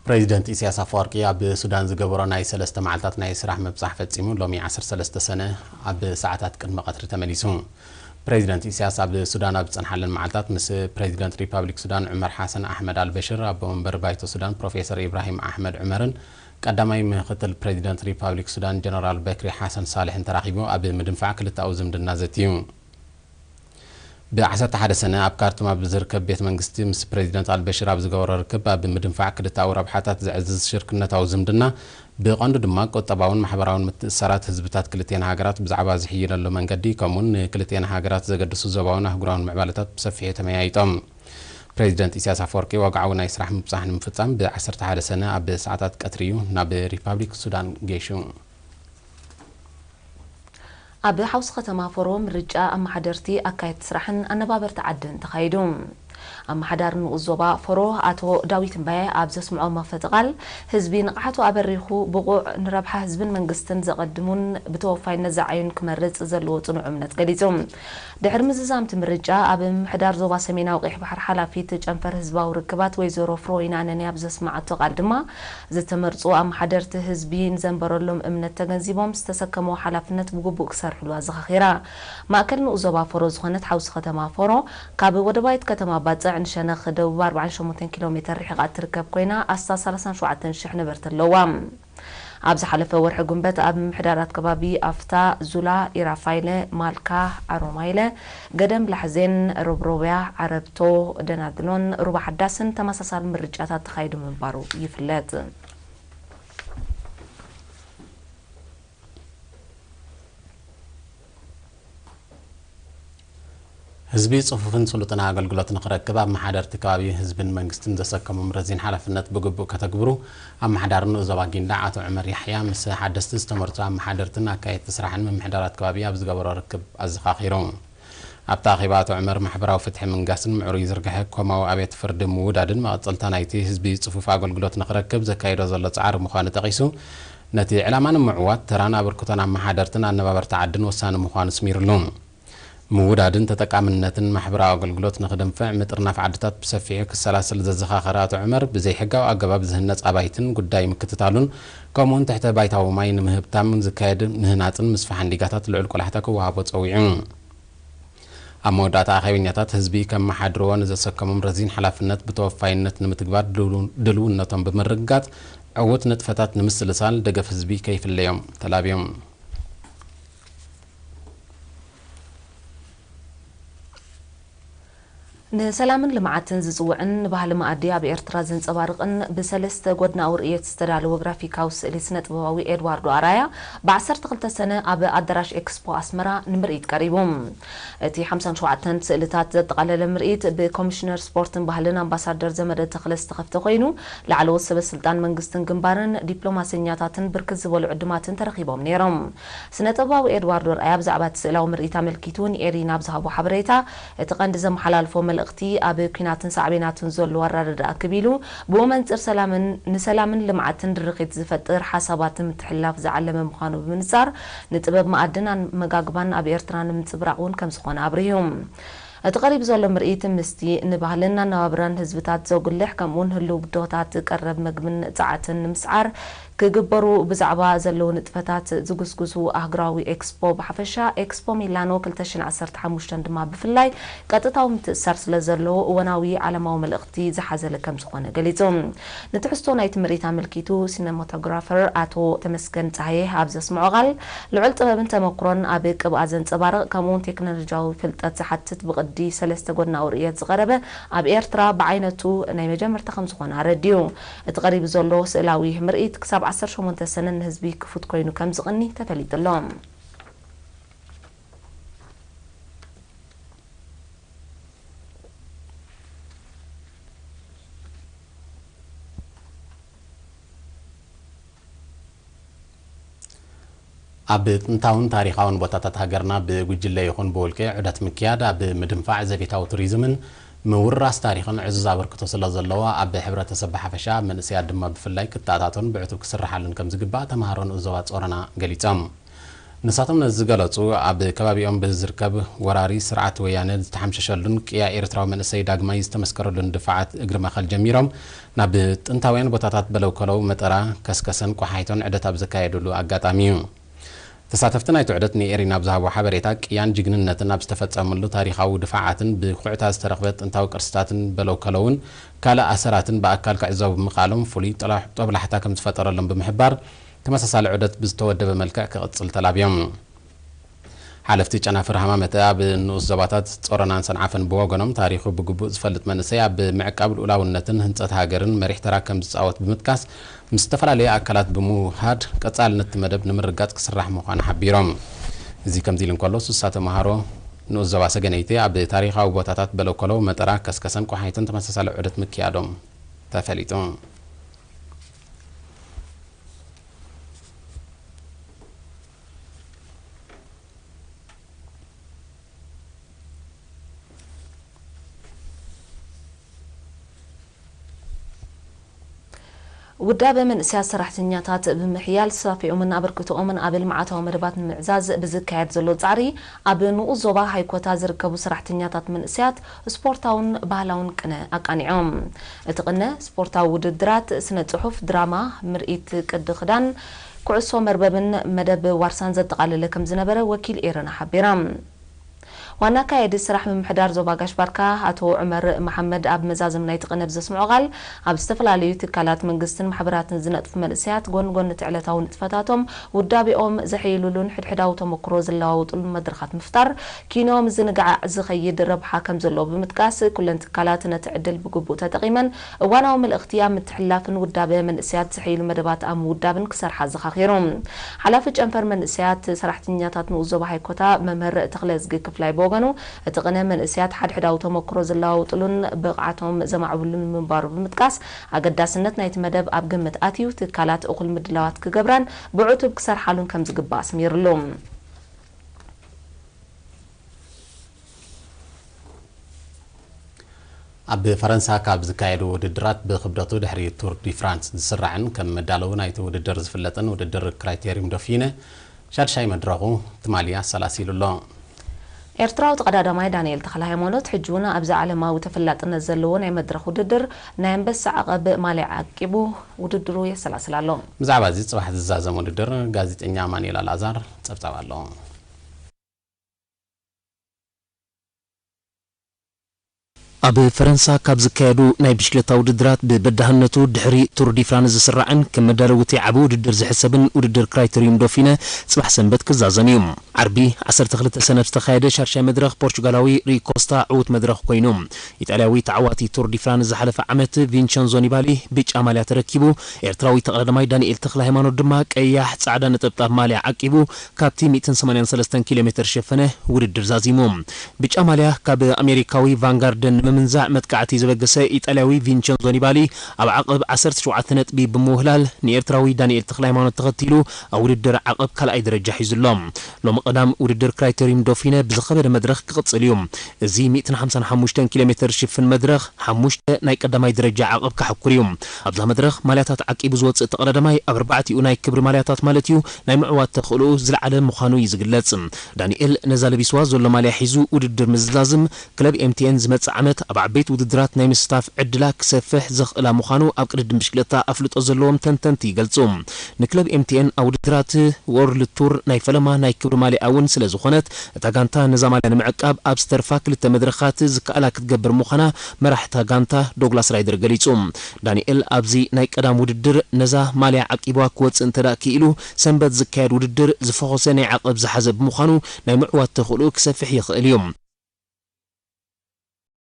ፕሬዚደንት ኢሳያስ ኣፈወርቂ ኣብ ሱዳን ዝገበሮ ናይ ሰለስተ መዓልታት ናይ ስራሕ ምብጻሕ ፈጺሙ ሎሚ ዓሰርተ ሰለስተ ሰነ ኣብ ሰዓታት ቅድሚ ቀትሪ ተመሊሱ። ፕሬዚደንት ኢሳያስ ኣብ ሱዳን ኣብ ዝጸንሓለን መዓልታት ምስ ፕሬዚደንት ሪፓብሊክ ሱዳን ዑመር ሓሰን ኣሕመድ ኣልበሽር፣ ኣቦ መንበር ባይቶ ሱዳን ፕሮፌሰር ኢብራሂም ኣሕመድ ዑመርን ቀዳማይ ምክትል ፕሬዚደንት ሪፓብሊክ ሱዳን ጀነራል በክሪ ሓሰን ሳልሕን ተራኺቡ ኣብ ምድንፋዕ ክልተኣዊ ዝምድና ዘትዩ። ብ ዓሰርተ ሓደ ሰነ ኣብ ካርቱም ኣብ ዝርከብ ቤት መንግስቲ ምስ ፕሬዚደንት ኣልበሽር ኣብ ዝገበሮ ርክብ፣ ኣብ ምድንፋዕ ክልተኣዊ ረብሓታት ዘዕዝዝ ሽርክነታዊ ዝምድና፣ ብቐንዱ ድማ ቁጠባውን ማሕበራውን ምትእስሳራት ህዝብታት ክልቴን ሃገራት ብዛዕባ ዝሕይለሉ መንገዲ፣ ከምኡውን ንክልቴን ሃገራት ዘገድሱ ዞባውን ኣህጉራውን ምዕባለታት ብሰፊሑ ተመያይጦም። ፕሬዚደንት ኢሳያስ ኣፈወርቂ ወግዓዊ ናይ ስራሕ ምብጻሕ ንምፍጻም ብ ዓሰርተ ሓደ ሰነ ኣብ ሰዓታት ቀትሪ እዩ ናብ ሪፓብሊክ ሱዳን ገይሹ። ኣብ ሓውሲ ከተማ ፎሮ ምርጫ ኣመሓደርቲ፣ ኣካየድቲ ስራሕን ኣነባበርቲ ዓድን ተኻይዱ። ኣመሓዳሪ ንኡስ ዞባ ፎሮ ኣቶ ዳዊት እምባየ ኣብ ዘስምዖ መኽፈቲ ቃል፣ ህዝቢ ንቕሓቱ ኣበሪኹ ብቑዕ ንረብሓ ህዝብን መንግስትን ዘቐድሙን ብተወፋይነት ዝዓዩን ክመርጽ ዘለዎ ጽኑዕ እምነት ገሊጹ። ድሕሪ ምዝዛም እቲ ምርጫ ኣብ ምምሕዳር ዞባ ሰሜናዊ ቀይሕ ባሕሪ ሓላፊት ጨንፈር ህዝባዊ ርክባት ወይዘሮ ፍሮይና ኣነንያ ኣብ ዘስምዓቶ ቃል ድማ፣ ዝተመርጹ ኣመሓደርቲ ህዝቢ ንዘንበረሎም እምነት ተገንዚቦም ዝተሰከምዎ ሓላፍነት ብግቡእ ክሰርሕሉ ኣዘኻኺራ። ማእከል ንኡስ ዞባ ፎሮ ዝኾነት ሓውሲ ከተማ ፎሮ ካብ ወደባዊት ከተማ ባጽዕ ንሸነኽ ደቡብ ኣርባዓን ሸሞንተን ኪሎ ሜተር ርሒቓ እትርከብ ኮይና፣ ኣስታት ሰላሳን ሸውዓተን ሽሕ ነበርቲ ኣለዋ። ኣብ ዝሓለፈ ወርሒ ጉንበት ኣብ ምምሕዳራት ከባቢ ኣፍታ፣ ዙላ፣ ኢራፋይለ፣ ማልካ፣ ኣሮማይለ፣ ገደም ላሕዜን፣ ሮብሮብያ፣ ዓረብቶ፣ ደናግሎን ሩባ ሓዳስን ተመሳሳሊ ምርጫታት ተኻይዱ ምንባሩ ይፍለጥ። ህዝቢ ጽፉፍን ስሉጥን ኣገልግሎት ንኽረክብ፣ ኣመሓደርቲ ከባቢ ህዝብን መንግስትን ዘሰከሞም ረዚን ሓላፍነት ብግቡእ ከተግብሩ፣ ኣመሓዳሪ ንኡስ ዞባ ጊንዳዕ ኣቶ ዑመር ያሕያ ምስ ሓደስቲ ዝተመርጹ ኣመሓደርትን ኣካየድቲ ስራሕን ምምሕዳራት ከባቢ ኣብ ዝገበሮ ርክብ ኣዘኻኺሩ። ኣብቲ ኣኼባ ኣቶ ዑመር፣ ማሕበራዊ ፍትሒ ምንጋስን ምዕሩይ ዝርግሐ ኮማዊ ኣብያተ ፍርዲ ምውዳድን መቐጸልታ ናይቲ ህዝቢ ጽፉፍ ኣገልግሎት ንኽረክብ ዘካይዶ ዘሎ ጻዕሪ ምዃኑ ጠቒሱ፣ ነቲ ዕላማ ንምዕዋት ተራን ኣበርክቶን ኣመሓደርትን ኣነባበርቲ ዓድን ወሳኒ ምዃኑ ስሚርሉ። ምውዳድን ተጠቃምነትን ማሕበራዊ ኣገልግሎት ንኽድንፍዕ፣ ምጥርናፍ ዓድታት ብሰፊሑ ክሰላስል ዘዘኻኸረ ኣቶ ዑመር፣ ብዘይሕጋዊ ኣገባብ ዝህነጽ ኣባይትን ጉዳይ ምክትታሉን፣ ከምኡውን ትሕተ ባይታዊ ማይ ንምህብታም ዝካየድ ምህናጽን ምስፋሕን ዲጋታት ልዑል ቆላሕታ ክወሃቦ ጸዊዑ። ኣብ መወዳእታ፣ ኣኼበኛታት ህዝቢ ከመሓድርዎ ንዘሰከሞም ረዚን ሓላፍነት ብተወፋይነት ንምትግባር ድልው-፣ ድልውነቶም ብምርግጋጽ፣ ዕዉት ንጥፈታት ንምስልሳል ደገፍ ህዝቢ ከይፍለዮም ተላብዮም። ንሰላምን ልምዓትን ዝጽውዕን ንባህሊ መኣዲ ኣብ ኤርትራ ዘንጸባርቕን ብሰለስተ ጎድናዊ ርእየት ዝተዳለወ ግራፊካዊ ስእሊ ስነ-ጥበባዊ ኤድዋርዶ ኣራያ ብ ዓሰርተ ክልተ ሰነ ኣብ ኣዳራሽ ኤክስፖ ኣስመራ ንምርኢት ቀሪቡ። እቲ ሓምሳን ሸውዓተን ስእልታት ዘጠቓለለ ምርኢት ብኮሚሽነር ስፖርትን ባህልን ኣምባሳደር ዘመደ ተኽለ ዝተኸፍተ ኮይኑ፣ ላዕለዎት ሰበ ስልጣን መንግስትን ግንባርን ዲፕሎማሰኛታትን ብርክት ዝበሉ ዕዱማትን ተረኺቦም ነይሮም። ስነ-ጥበባዊ ኤድዋርዶ ኣርኣያ ብዛዕባ እቲ ስእላዊ ምርኢት ኣመልኪቱ ንኤሪና ኣብ ዝሃቦ ሓበሬታ፣ እቲ ቀንዲ ዘመሓላልፎ መልእኽቲ ኣብ ኲናትን ሳዕቤናቱን ዘሎ ኣረዳድኣ ክብ ኢሉ፣ ብኡ መንጽር ሰላምን፣ ንሰላምን ልምዓትን ድርኺት ዝፈጥር ሓሳባት ንምትሕልላፍ ዝዓለመ ምዃኑ ብምንጻር፣ ንጥበብ መኣድን ኣመጋግባን ኣብ ኤርትራ ንምንጽብራቕ እውን ከም ዝኾነ ኣብሪሁ። እቲ ቀሪቡ ዘሎ ምርኢት ምስቲ ንባህልን ኣነባብራን ህዝብታት ዘጉልሕ፣ ከምኡውን ህልው ብድሆታት ቀረብ መግብን ጸዓትን ንምስዓር ክግበሩ ብዛዕባ ዘለዉ ንጥፈታት ዝጉስጉሱ ኣህጉራዊ ኤክስፖ ብሓፈሻ፣ ኤክስፖ ሚላኖ ክልተ ሽሕን ዓሰርተ ሓሙሽተን ድማ ብፍላይ ቀጥታዊ ምትእስሳር ስለ ዘለዎ እዋናዊ ዓለማዊ መልእኽቲ ዝሓዘለ ከም ዝኾነ ገሊጹ። ንትሕዝቶ ናይቲ ምርኢት ኣመልኪቱ ሲነማቶግራፈር ኣቶ ተመስገን ጸሃየ ኣብ ዘስምዖ ቃል፣ ልዑል ጥበብን ተመኩሮን ኣብ ቅብኣ ዘንጸባርቕ፣ ከምኡውን ቴክኖሎጂያዊ ፍልጠት ዝሓትት ብቕዲ ሰለስተ ጎድናዊ ርእየት ዝቐረበ ኣብ ኤርትራ ብዓይነቱ ናይ መጀመርታ ከም ዝኾነ ኣረዲኡ። እቲ ቀሪቡ ዘሎ ስእላዊ ምርኢት ክሳብ ዓሰርተ ሸሞንተ ሰነ ንህዝቢ ክፉት ኮይኑ ከም ዝቕኒ ተፈሊጡ ኣሎ። ኣብ ጥንታውን ታሪኻውን ቦታታት ሃገርና ብጉጅለ ይኹን ብውልቂ ዑደት ምክያድ ኣብ ምድንፋዕ ዘቤታዊ ቱሪዝምን ምውርራስ ታሪኽን ዕዙዝ ኣበርክቶ ስለ ዘለዎ፣ ኣብ ሕብረተሰብ ብሓፈሻ፣ ኣብ መንእሰያት ድማ ብፍላይ ክተኣታቶን ብዕቱብ ክስርሓሉን ከም ዝግባእ ተምሃሮ ንኡስ ዞባ ጾሮና ገሊጾም። ንሳቶም ነዚ ዝገለጹ፣ ኣብ ከባቢኦም ብዝርከብ ወራሪ ስርዓት ወያነ ዝተሓምሸሸሉን ቅያ ኤርትራዊ መንእሰይ ዳግማይ ዝተመስከረሉን ድፋዓት እግሪ መኸል ጀሚሮም፣ ናብ ጥንታውያን ቦታታት በለው ከለው መጠራ፣ ከስከሰን ቆሓይቶን ዕደት ኣብ ዘካየዱሉ ኣጋጣሚ እዩ። ተሳተፍቲ ናይቲ ዑደት ንኤሪና ኣብ ዝሃቦ ሓበሬታ፣ ቅያን ጅግንነትን ኣብ ዝተፈጸመሉ ታሪኻዊ ድፋዓትን ብኹዕታ ዝተረኽበ ጥንታዊ ቅርስታትን በለው ከለውን ካልእ ኣሰራትን ብኣካል ክዕዘቡ ብምኽኣሎም ፍሉይ ጦላ-፣ ጦብላሕታ ከም ዝፈጠረሎም ብምሕባር፣ ተመሳሳሊ ዑደት ብዝተወደበ መልክዕ ክቕጽል ተላብዮም። ሓለፍቲ ጨናፍር ሃማመተ ኣብ ንኡስ ዞባታት ጾሮናን ሰንዓፈን ብወገኖም፣ ታሪኹ ብግቡእ ዝፈልጥ መንእሰይ ኣብ ምዕቃብ ልኡላውነትን ህንጸት ሃገርን መሪሕ ተራ ከም ዝጻወት ብምጥቃስ፣ ምስ ዝተፈላለዩ ኣካላት ብምውሃድ ቀጻልነት እቲ መደብ ንምርግጋጽ ክስራሕ ምዃኑ ሓቢሮም። እዚ ከምዚ ኢሉ እንከሎ፣ ሱሳ ተመሃሮ ንኡስ ዞባ ሰገነይቲ ኣብ ታሪኻዊ ቦታታት በለኮሎ፣ መጠራ፣ ከስከሰን ቆሓይትን ተመሳሳሊ ዑደት ምክያዶም ተፈሊጡ። ውዳበ መንእሰያት ሰራሕተኛታት ብምሕያል፣ ተሳትፎኦምን ኣበርክቶኦምን ኣብ ልምዓታዊ መደባት ንምዕዛዝ ብዝካየድ ዘሎ ጻዕሪ፣ ኣብ ንኡስ ዞባ ሃይኮታ ዝርከቡ ሰራሕተኛታት መንእሰያት ስፖርታውን ባህላውን ቅነ ኣቃኒዖም። እቲ ቅነ፣ ስፖርታዊ ውድድራት፣ ስነ ጽሑፍ፣ ድራማ፣ ምርኢት ቅዲ ክዳን፣ ኩዕሶ መርበብን መደብ ዋርሳን ዘጠቓለለ ከም ዝነበረ ወኪል ኤረና ሓቢራ። ዋና ኣካያዲ ስራሕ ምምሕዳር ዞባ ጋሽ ባርካ ኣቶ ዑመር መሓመድ ኣብ መዛዘም ናይቲ ቅነ ብዘስምዖ ቃል፣ ኣብ ዝተፈላለዩ ትካላት መንግስትን ማሕበራትን ዝነጥፉ መንእሰያት፣ ጎን ጎን እቲ ዕለታዊ ንጥፈታቶም ውዳቤኦም ዘሐይሉሉን ሕድሕዳዊ ተመክሮ ዝለዋወጡሉን መድረኻት ምፍጣር፣ ኪኖ ምዝንጋዕ ዝኸይድ ረብሓ ከም ዘለዎ ብምጥቃስ፣ ኩለን ትካላት ነቲ ዕድል ብግቡእ ተጠቒመን እዋናዊ መልእኽቲ ኣብ ምትሕልላፍን ውዳበ መንእሰያት ዘሐይሉ መደባት ኣብ ምውዳብን ክሰርሓ ኣዘኻኺሩ። ሓላፊ ጨንፈር መንእሰያት ሰራሕተኛታት ንኡስ ዞባ ሃይኮታ መምህር ተኽለዝጊ ክፍላይ ብወገኑ፣ እቲ ቅነ መንእሰያት ሓድሕዳዊ ተመክሮ ዝለዋወጥሉን ብቕዓቶም ዘማዕብሉን ምንባሩ ብምጥቃስ፣ ኣገዳስነት ናይቲ መደብ ኣብ ግምት ኣትዩ፣ ትካላት እኹል ምድላዋት ክገብራን ብዕቱብ ክሰርሓሉን ከም ዝግባእ ኣስሚርሉ። ኣብ ፈረንሳ ካብ ዝካየዱ ውድድራት ብክብደቱ ድሕሪ ቱር ዲ ፍራንስ ዝስራዕን ከም መዳለዊ ናይቲ ውድድር ዝፍለጥን ውድድር ክራይቴሪዩም ዶፊነ ሻድሻይ መድረኹ ትማሊ ኣሰላሲሉ ኣሎ። ኤርትራዊ ተቐዳዳማይ ዳንኤል ተኽለ ሃይማኖት፣ ሕጂ እውን ኣብዚ ዓለማዊ ተፈላጥነት ዘለዎ ናይ መድረኽ ውድድር ናይ ኣንበሳ ዓቐብ ማልያ ዓቂቡ ውድድሩ የሰላስል ኣሎ። ብዛዕባ እዚ ጽባሕ ዝዛዘም ውድድር ጋዜጠኛ ኣማኑኤል ኣልኣዛር ጸብጻብ ኣሎ። ኣብ ፈረንሳ ካብ ዝካየዱ ናይ ብሽክለታ ውድድራት ብበዳህነቱ ድሕሪ ቱር ዲ ፍራንስ ዝስራዕን ከም መዳለዊ እቲ ዓቢ ውድድር ዝሕሰብን ውድድር ክራይተሪዩም ዶፊነ ጽባሕ ሰንበት ክዛዘም እዩ። ዓርቢ ዓሰርተ ክልተ ሰነ ዝተኻየደ ሻድሻይ መድረኽ ፖርቹጋላዊ ሩይ ኮስታ ዕዉት መድረኽ ኮይኑ፣ ኢጣልያዊ ተዓዋቲ ቱር ዲ ፍራንስ ዝሓለፈ ዓመት ቪንቸንዞ ኒባሊ ብጫ ማልያ ተረኪቡ፣ ኤርትራዊ ተቐዳዳማይ ዳንኤል ተኽለ ሃይማኖት ድማ ቀያሕ ጻዕዳ ነጠብጣብ ማልያ ዓቂቡ ካብቲ ሚእትን ሰማንያን ሰለስተን ኪሎ ሜተር ዝሸፈነ ውድድር ዛዚሙ። ብጫ ማልያ ካብ ኣሜሪካዊ ቫንጋርደን ንምምንዛዕ መጥቃዕቲ ዘበገሰ ኢጣልያዊ ቪንቸንዞ ኒባሊ ኣብ ዓቐብ ዓሰርተ ሸውዓተ ነጥቢ ብምውህላል ንኤርትራዊ ዳንኤል ተኽለ ሃይማኖት ተኸቲሉ ኣብ ውድድር ዓቐብ ካልኣይ ደረጃ ሒዙ ኣሎ። ሎሚ ቀዳም ውድድር ክራይተሪዩም ዶፊነ ብዝኸበደ መድረኽ ክቕጽል እዩ። እዚ ሚእትን ሓምሳን ሓሙሽተን ኪሎ ሜተር ዝሽፍን መድረኽ ሓሙሽተ ናይ ቀዳማይ ደረጃ ዓቐብ ከሕኩር እዩ። ኣብዛ መድረኽ ማልያታት ዓቂቡ ዝወጽእ ተቐዳዳማይ ኣብ ኣርባዕቲኡ ናይ ክብሪ ማልያታት ማለት እዩ ናይ ምዕዋት ተኽእሎኡ ዝለዓለ ምዃኑ እዩ ዝግለጽ። ዳንኤል ነዛ ለቢስዋ ዘሎ ማልያ ሒዙ ውድድር ምስ ዝዛዝም፣ ክለብ ኤምቲኤን ዝመጽእ ዓመት ኣብ ዓበይቲ ውድድራት ናይ ምስታፍ ዕድላ ክሰፍሕ ዘኽእላ ምዃኑ ኣብ ቅድድም ብሽክለታ ኣፍልጦ ዘለዎም ተንተንቲ ይገልጹ። ንክለብ ኤምቲኤን ኣብ ውድድራት ወርልድ ቱር ናይ ፈለማ ናይ ክብሪ ማልያ እውን ስለ ዝኾነት፣ እታ ጋንታ ነዛ ማልያ ንምዕቃብ ኣብ ዝተርፋ ክልተ መድረኻት ዝከኣላ ክትገብር ምዃና መራሒ እታ ጋንታ ዶግላስ ራይደር ገሊጹ። ዳንኤል ኣብዚ ናይ ቀዳም ውድድር ነዛ ማልያ ዓቂብዋ ክወጽእ እንተ ደኣ ክኢሉ፣ ሰንበት ዝካየድ ውድድር ዝፈኾሰ ናይ ዓቐብ ዝሓዘ ብምዃኑ ናይ ምዕዋት ተኽእሎኡ ክሰፍሕ ይኽእል እዩ።